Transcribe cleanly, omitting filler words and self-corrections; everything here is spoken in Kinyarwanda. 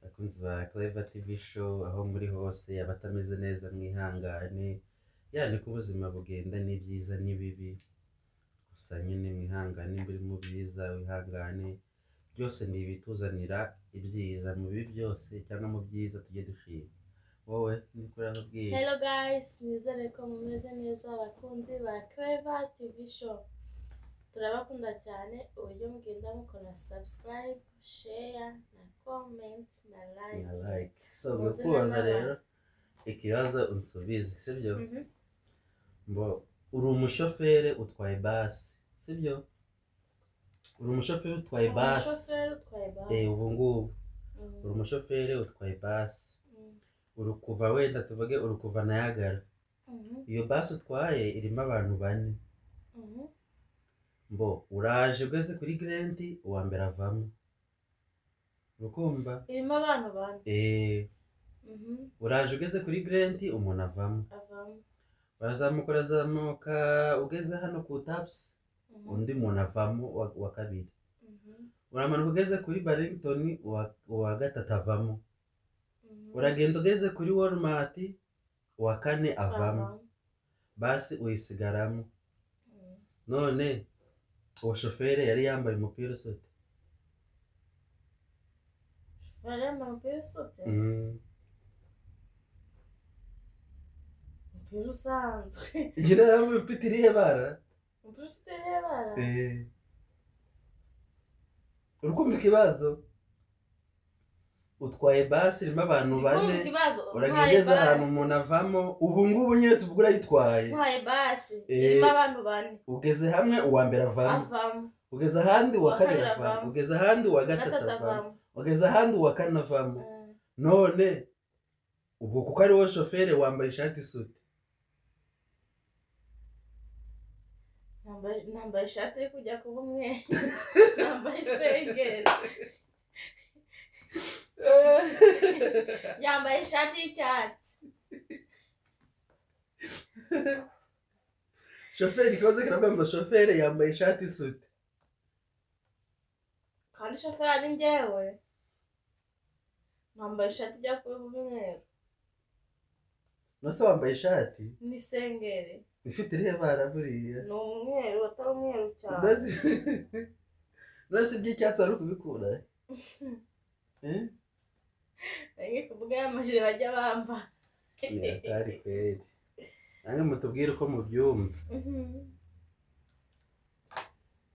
Abakunzi ba Clever TV Show aho muri hose, abatameze neza mwihangane, ya niko ubuzima bugenda, ni byiza n'ibibi, gusa nyine mwihangane, nimba uri mu byiza wihangane, byose ni ibituzanira ibyiza mu bibi byose cyangwa mu byiza tujye dushima. Wowe niko urababwira. Hello guys, nizere ko mumeze neza abakunzi ba Clever TV Show. Turabakunda cyane uburyo mugenda mukora subscribe, share na comment na like. Na like. So Muze gukubaza n'abandi. Rero ikibazo unsubize, sibyo? Mhm. Mbo uri umushoferi utwaye basi, sibyo? Uri umushoferi utwaye basi. Umushoferi utwaye basi. Ubu ngubu uri umushoferi utwaye basi. Uri kuva, wenda tuvuge uri kuva Niagara. Iyo basi utwaye irimo abantu bane. Mbo uraje ugeze kuri Grant, uwa mbere avamo. Urukumva? Irimo abantu bane. Uraje ugeze kuri Grant, umuntu avamo. Avamo. Urazamuka urazamuka ugeze hano ku Taps, undi muntu avamo wa kabiri. Uramanuka ugeze kuri Burlington, uwa gatatu avamo. Uragenda ugeze kuri Walmart, uwa kane avamo. Basi uyisigaramo. None uwo shoferi yari yambaye umupira usute? Shoferi yambaye umupira usute? Umupira usanzwe. Nyine yambaye ufite irihe bara? Umupira ufite irihe bara? Uri kumva ikibazo? Utwaye basi irimo abantu Kumva bane, ikibazo, uragenda utwaye ugeze ahantu basi. umuntu avamo, ubu ngubu nyine tuvuga urayitwaye. Utwaye basi irimo abantu bane. Ugeze hamwe uwa mbere avamo. Avamo. Ugeze ahandi uwa Uwa kabiri kabiri avamo. avamo. Ugeze ahandi uwa gatatu gatatu avamo. Avamo. Ugeze ahandi uwa kane avamo. None ubwo kuko ari wowe shoferi, wambaye ishati isute? Nambaye ishati iri kujya kuba umweru, nambaye isengeri, yambaye ishati y'icyatsi. Shoferi, ikibazo kiravuga ngo shoferi yambaye ishati isute? Kandi shoferi ari njyewe, nambaye ishati ijya kuba umweru. Nose wambaye ishati n'isengeri ifite irihe bara buriya? Ni umweru atari umweru cyane. Nose iby'icyatsi wari kubikura, eh? Ngiye kuvuga y'amajire bajya bambara. Ni hatari kweli, namwe mutubwire uko mubyumva.